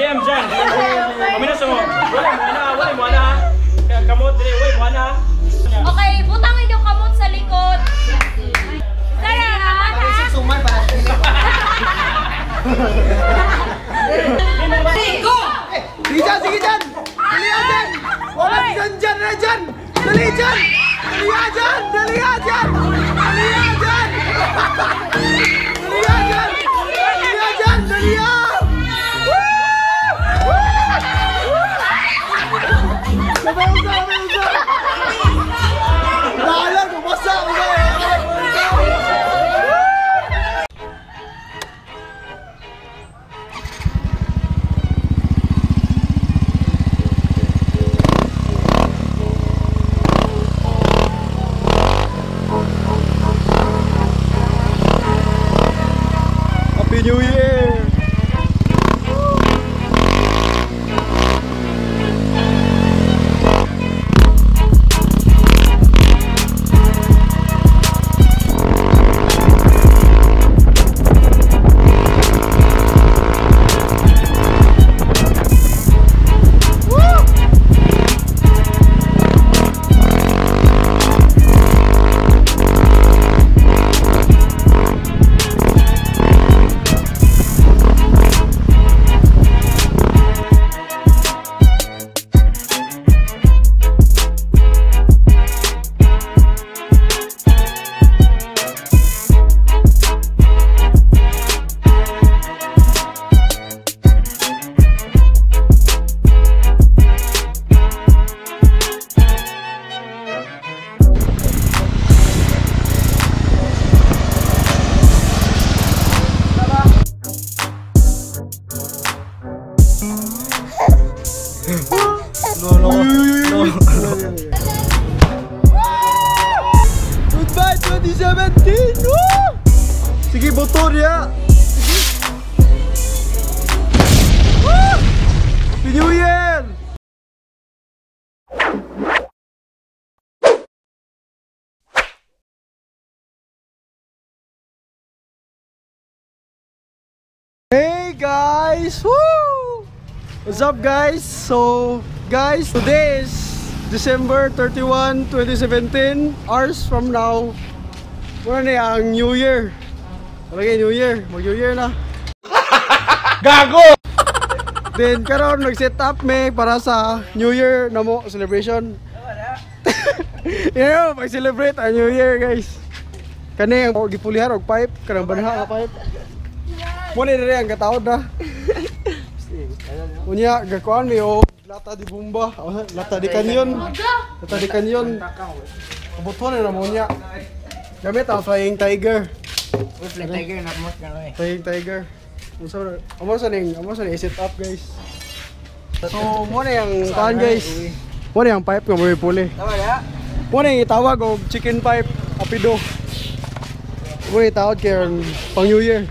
GM dyan. Paminus mo. Wala mo na, wala mo na. Kamot dili, wala mo na. Okay, butang inyong kamot sa likod. Tara, kamot ha. Suman para. Go! Sige dyan, sige dyan! Dali dyan! Wala dyan dyan, dali dyan! Dali dyan! Dali dyan! Dali dyan! Dali dyan! Dali dyan! Dali dyan! Dali dyan! Sabay usa! Sabay usa! Bahala! Bumasa! Happy New Year! No, no, no, no. Goodbye 2017! Woo! Sige, boto niya! Sige! Woo! Happy New Year! Hey guys! Woo! What's up guys? So guys, today is December 31, 2017. Hours from now, muna na ang New Year. Talaga New Year, mag New Year na. Gago! Then karon nag-set up me para sa New Year na mo celebration. Yeah, mag-celebrate ang New Year guys. Kani ang gipulihar og pipe, kanang banha nga pipe. Muna diri ang kataod na. Unya gakuan mi og lata di bomba, lata di kanyon. Lata di kanyon. Kabutuan na mo niya. Gamit ang Flying Tiger. Flying Tiger na mo eh. Flying Tiger. Amo sa ning, amo sa ning set up guys. So mo na yung kuan guys. Mo na yung pipe nga mo puli. Mo na yung itawag og chicken pipe apido. Mo na itawag kay pang New Year.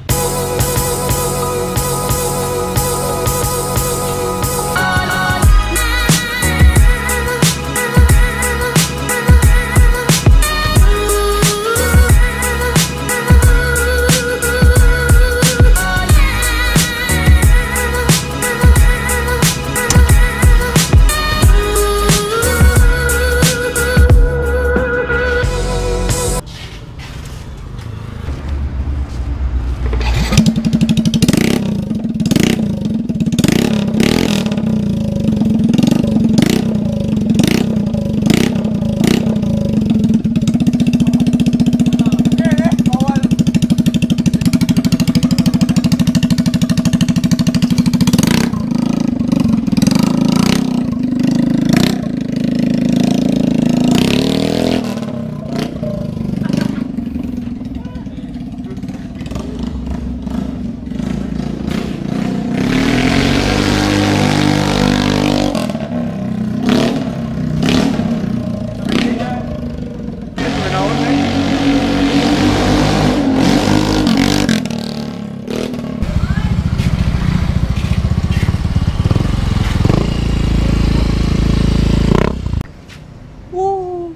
Woo!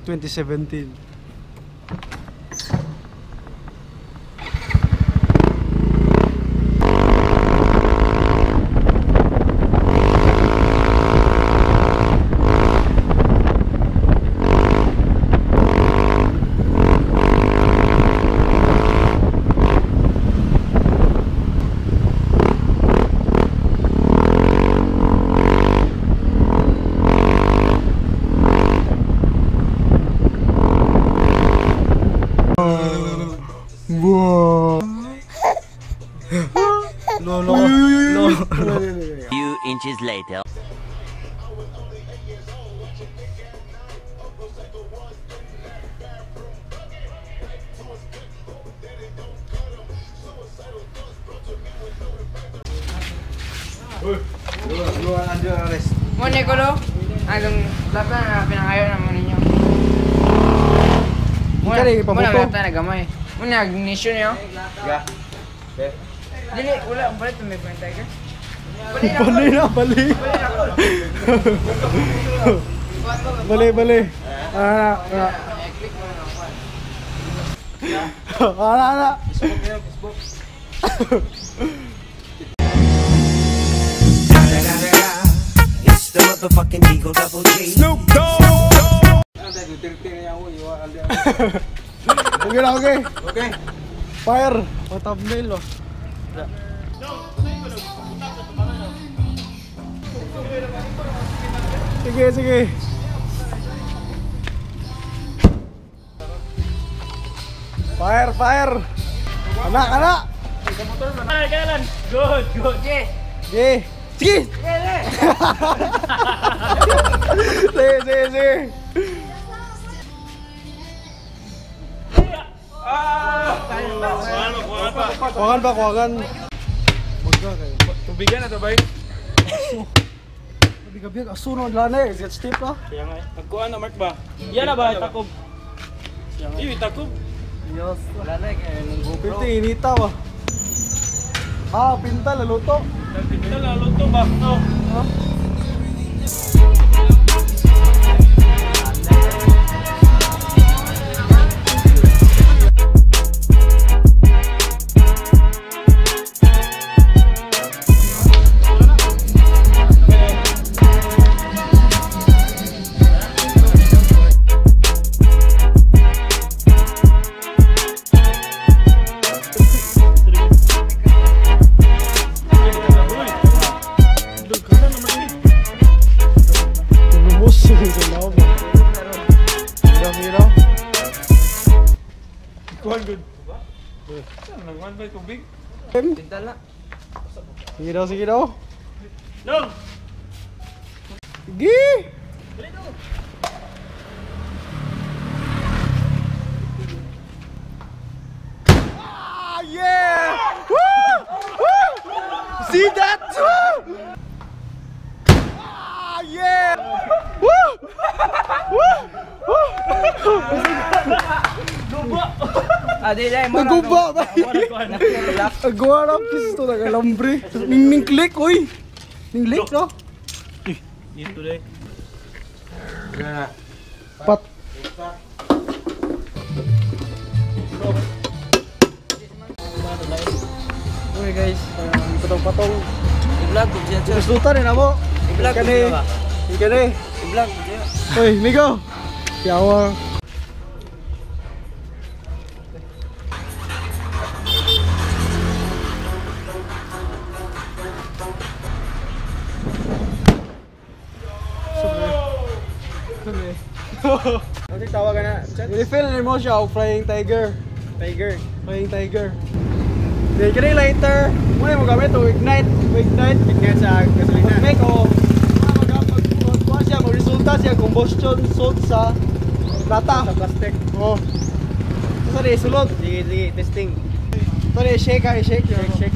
2017. inches later. Mo ni ko do. Anong lata na pinangayo na mo ninyo. Mo Kani, mo na ipabuto. lata na gamay. Mo na ignition niyo. Ya. Dili wala ang palit may point tiger. Bali na, bali. Bali, bali. Ana, ana. Ana, ana. It's the motherfucking Eagle Double G. Snoop Dogg! Okay na, okay. Okay. Fire. O thumbnail, oh. Sige, sige. Fire, fire. Anak, anak. Ay, kailan? Good, good. Sige. Sige. Sige, sige, sige. Kuhaan mo, kuhaan pa. Kuwagan pa, kuwagan. Magka kayo. Tubigan na to, bay. Gabi-gabi, aso na wala na eh. Sketch tape ah. Kaya nga eh. Nagkuhaan na, Mark ba? Yan na ba, takob? Iyo, takob. Yes. Wala na kay nung GoPro. Pinti, inita ba? Ah, pinta, laluto. Ito lang, luto ba? No. Huh? Lumos yung galaw mo. Hiraw, hiraw. Kuhaan, good. Nagkuhaan ba yung tubig? Pinta la. Sige daw, sige daw. Nong! Sige! Ah, yeah! Woo! Woo! See that? Woo! Ah, yeah! Woo! Woo! Woo! Ah, di dai mo. Naguba ba? Agwara pisto nagalambre. Ning ning click oy. Ning click no? Dito deh. Pat. Okay guys, patong-patong. I-vlog ko siya. Gustutan rin ako. I-vlog ko Kani. siya ba? Kani. I-vlog ko siya. Oy, Migo. Yawa. Ano tawag na? Refill ni mo siya og Flying Tiger. Tiger. Flying Tiger. Then kani lighter, muna mo gamit og ignite, ignite, Ignite sa gasolina. Mag-make o mag siya, mag-resulta siya combustion salt sa lata. Sa plastic. Oh. So, sorry, sulod. Sige, sige, testing. Sorry, shake ah, shake. Shake, shake.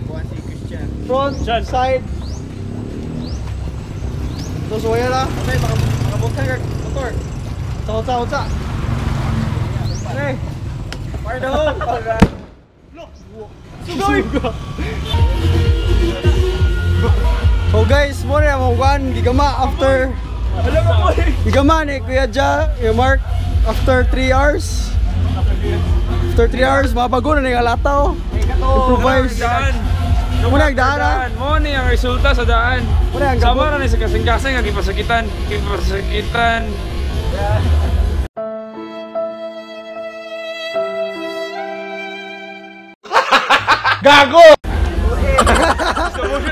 Kuha si Christian. Front, Chan. side. So, suwaya na. Okay, makabuksan ka motor. Sa, sa, sa. Okay. Fire the hole! Sugay! So guys, mo na mo one gigama after gigama ni Kuya Ja, Kuya Mark after 3 hours. After 3 hours mabago na ni ang lata oh. Improvise. Daan. Muna ang daan ah. Mo ni ang resulta sa daan. Muna ang gabot. Sama ra ni sa kasing-kasing ang gipasakitan, gipasakitan.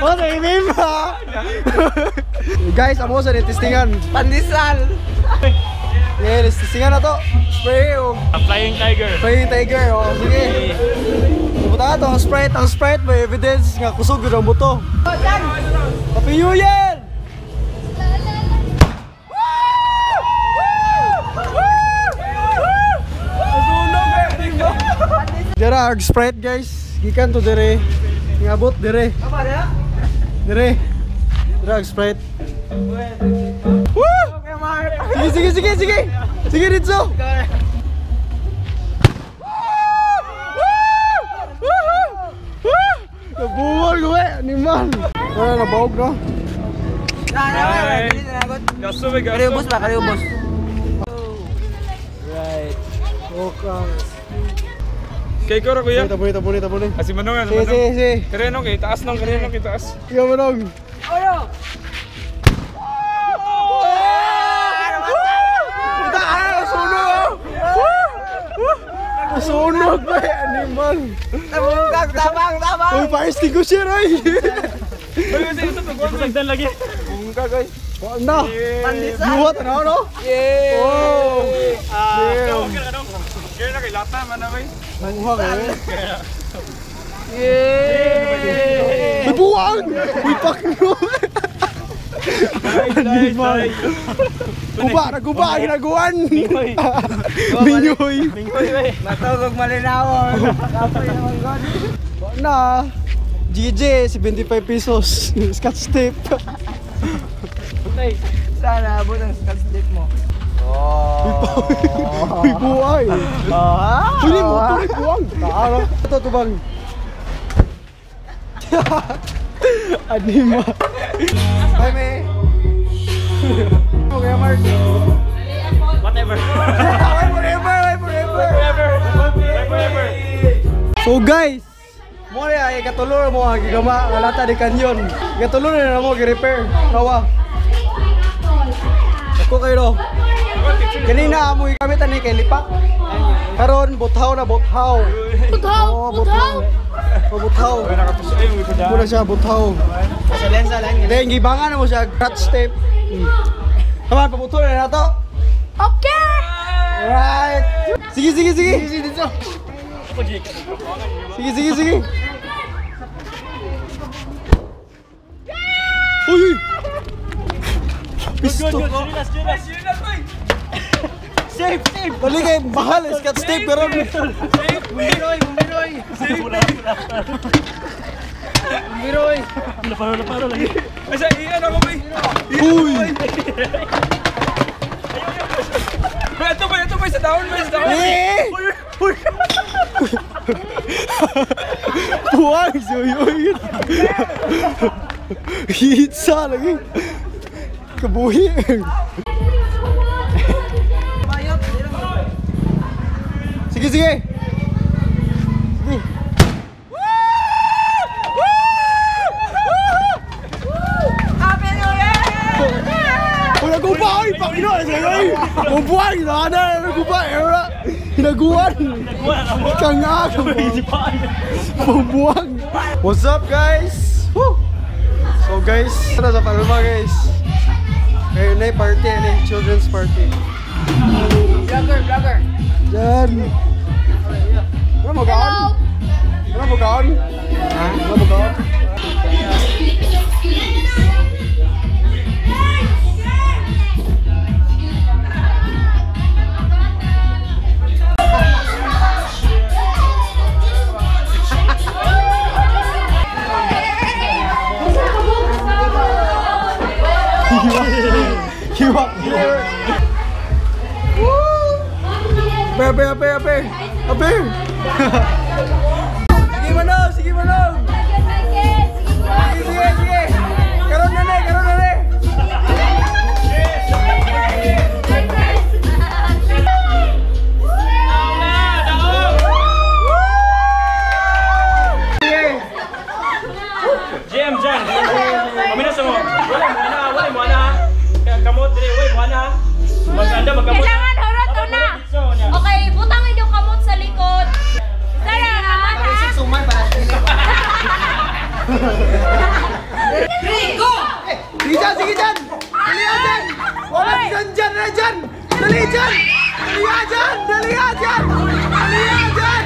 Oh, naimim ha. Guys, amo sa testingan. Pandesal. Yeah, testingan na to. Spray oh. A Flying Tiger. Flying Tiger oh. Sige. Ibuta ato ang Sprite may evidence nga kusog gyud ang buto. Happy New Year! Dira ang Sprite guys. Gikan to dire. Ngabot dire. Dire. Dira ang Sprite. Woo! Sige sige sige sige. Sige Rizzo. Nabuwal ko eh, animal. Wala na bawog no? Kariubos ba? Kariubos. Right. Okay. Kay Koro kuya. Tabuni, tabuni, tabuni. Asi manong, asi Sige, manong. sige, sige. Kareno kay taas nang kareno kay taas. Ikaw manong. Olo! Puta, ah, sunog! Sunog ba eh, animal? Tabang, tabang! Uy, fire extinguisher ay! Uy, kasi ito to sagdan lagi. Bungka guys. Na! Yuwat na no? Yeah! Oh! Damn! Kaya na kay lata man na bay. Nakuha ka eh. Yeah! Uy, buwang! Uy, pakno! Animal! Guba, naguba, ginaguan! Minyoy! Matawag malinawon. Kapoy naman god. Na! GJ, 75 pesos. Scotch tape. Sana abot ang scotch tape mo. Uy, buhay! Pili mo, tuloy buwang! Taaro. Ito, tubang. Anima. Bye, May. Okay, Mark. Whatever. Bye forever, bye forever. Forever. Forever. So guys, mo ni ay katulo mo ang gigama nga lata di kanyon. Katulo na mo gi-repair. Nawa. Ako kayo no. Kanina amo gigamit ani kay lipak. Karon buthaw na buthaw. Buthaw, Oo, buthaw. Oh, buthaw. Muna siya buthaw. Sa lensa lang. Then gibangan na mo siya scotch tape. Tama pabutho na nato. Okay! Right. Sige sige sige. Sige sige sige. Uy! Uy! Pisto. Safe, safe. Dali kay mahal eh, scotch tape pero Bumiroy, bumiroy. Bumiroy. Naparo lagi. Asa iyan ako bay. Uy! Bay ito bay, ito bay sa down bay sa down. Eh! Buwang si Uy Uy. Hitsa lagi. Kabuhi. Sige sige. Sige. Happy New Year! Uy, naguba! Uy, Panginoon! Uy, bubuwang! Nana, naguba! Era! Hinaguan! Kanga! Bubuwang! What's up, guys? Woo! So, guys, nasa Palma, guys. Ngayon na yung party, ano yung children's party. Vlogger, vlogger. Diyan! Ano mo gaon? Ano mo gaon? Ano mo gaon? Hiwa! Ape, ape, ape, ape! Ape! Sige manong! Sige manong! Sige, sige, sige! Karon na na, karon na na! Sige! GM Jan. Pamina sa mo. Wala mo na, wala mo na. Kamot dire, wala mo na. Maganda magkamot. Kailangan harot na. Okay, butang inyong kamot sa likod. Sarah, kamot ha? Suman para Sige dyan, sige dyan! Dali ah, dyan! Wala dyan, dyan, dali dyan! Dali dyan! Dali ah, dyan! Dali ah, dyan! Dali ah, dyan!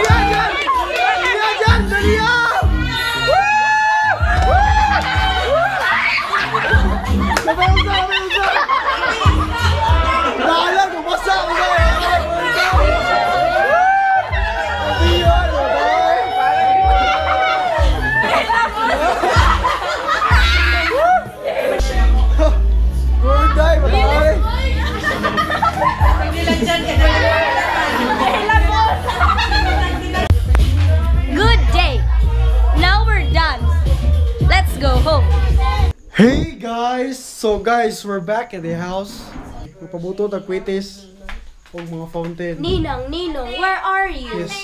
Dali dyan! Dali dyan! Dali! Sabay usa! Sabay usa! Dalan! Bumasa! Bumasa! Good day, bye. Good day. Now we're done. Let's go home. Hey guys! So guys, we're back at the house. Magpabuto tag kwitis og mga fountain. Ninang, Ninong, where are you? Yes.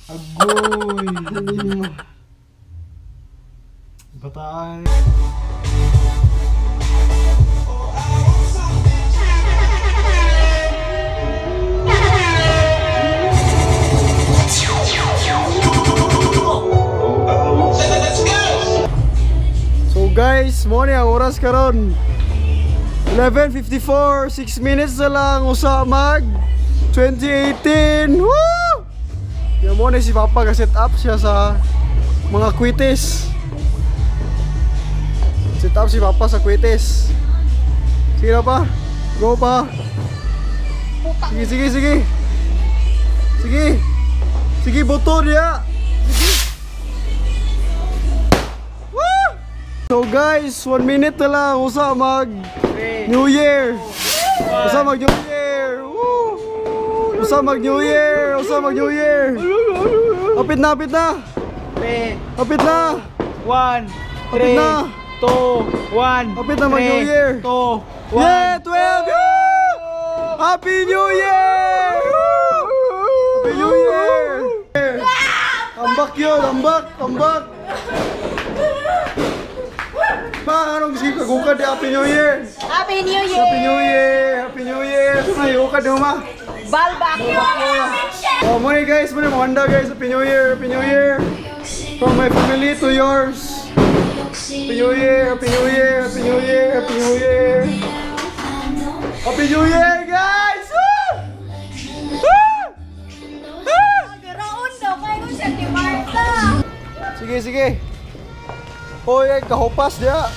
Agoy! Bataan. So guys, mo ni ang oras karon. 11:54, 6 minutes na lang usa mag 2018. Woo! Yan mo ni si Papa ga set up siya sa mga kwitis. Set up si Papa sa kwitis. Sige na pa. Go pa. Sige, sige, sige. Sige. Sige, buto niya. Sige. Woo! So guys, 1 minute na lang usa mag New Year. Usa mag New Year. Woo! Usa mag New Year. Usa mag New Year. Apit na, apit na. 3, Apit na. 1, Apit 3, na. 2, 1. Apit na mag New Year. 2, 1. Yeah, 12. Woo! Happy New Year! Happy New Year! Ambak yun, ambak, ambak. Ma, anong sige kagukad di Happy New Year? Happy New Year! Happy New Year! Happy New Year! Ay, ukad di mo ma. Balbak! Oh, morning guys, morning mga guys. Happy New Year! Happy New Year! From my family to yours. Happy New Year! Happy New Year! Happy New Year! Happy New Year! Happy New Year, guys! Woo! Woo! Woo! Garaon daw, kaya ko siya ni Martha. Sige, sige. Hoy, ay, kahupas diya.